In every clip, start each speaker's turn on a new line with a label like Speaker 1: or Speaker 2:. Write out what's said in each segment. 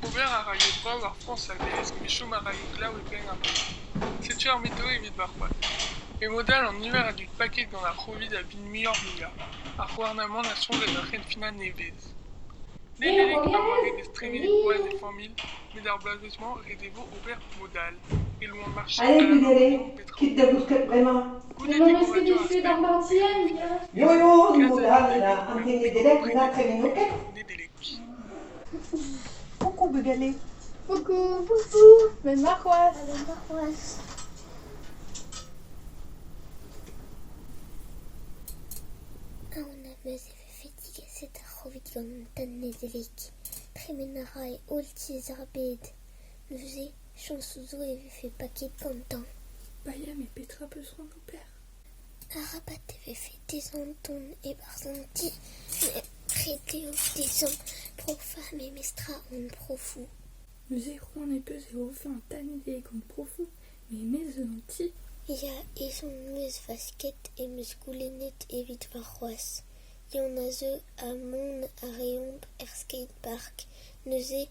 Speaker 1: Ober a raio brav ar Frañs a-bezh met chom a raio glav e Penn-ar-Bed. Setu ar meteo evit warc'hoazh. E mod all an niver a dud paket gant ar c'hovid a bign muioc'h-muiañ. Ar c'houarnamant a soñj en ur c'henfinañ nevez. Nedeleg a oa ret estreget boaz e familh met ar bloavezh-mañ ret e vo ober mod all. E Louarn-Marché
Speaker 2: Allez
Speaker 1: a lavaro
Speaker 2: bugale,
Speaker 1: deomp petra
Speaker 2: kit da
Speaker 1: ober.
Speaker 2: gousket bremañ.
Speaker 1: Goude
Speaker 3: N'emañ ket
Speaker 1: digoradur ar
Speaker 3: echuet
Speaker 1: stal
Speaker 3: ar bartienn ya.
Speaker 2: Yo yo,
Speaker 1: Kalz
Speaker 2: mod
Speaker 1: a
Speaker 2: all
Speaker 1: dud a
Speaker 2: da
Speaker 1: youl
Speaker 2: an
Speaker 1: ober
Speaker 2: den
Speaker 1: gant
Speaker 2: Nedeleg na
Speaker 1: prenet
Speaker 2: tremeno ket.
Speaker 1: Nedeleg.
Speaker 2: Coucou bugale.
Speaker 3: Coucou. Coucou. 'Benn warc'hoazh.
Speaker 4: A-benn warc'hoazh. Aon am eus e vefe digaset ar c'hovid gant an tad Nedeleg. Tremen a ra e holl tiez ar bed. Neuze, chañsoù zo e vefe paket gantañ.
Speaker 5: Paeañ met petra 'peus c'hoant ober ?
Speaker 4: Arabat e vefe dezhañ dont e-barzh an ti met ret eo dezhañ profañ memestra hon profoù.
Speaker 5: Neuze c'hoant ez peus e rofe an tad Nedeleg gant profoù met e-maez eus an ti ?
Speaker 4: Ya, ezhomm 'm eus vasket em eus goulennet evit warc'hoazh. Yann a zeu ha mont a reomp er skate-park. Neuze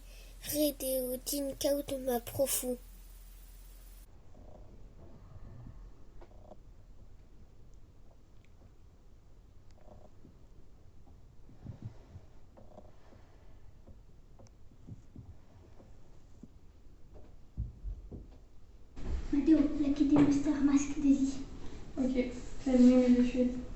Speaker 4: ret eo din kaout ma profoù. Mat eo, lakaet em eus ar maskl dezhi.
Speaker 5: Ok, salut mes echuet.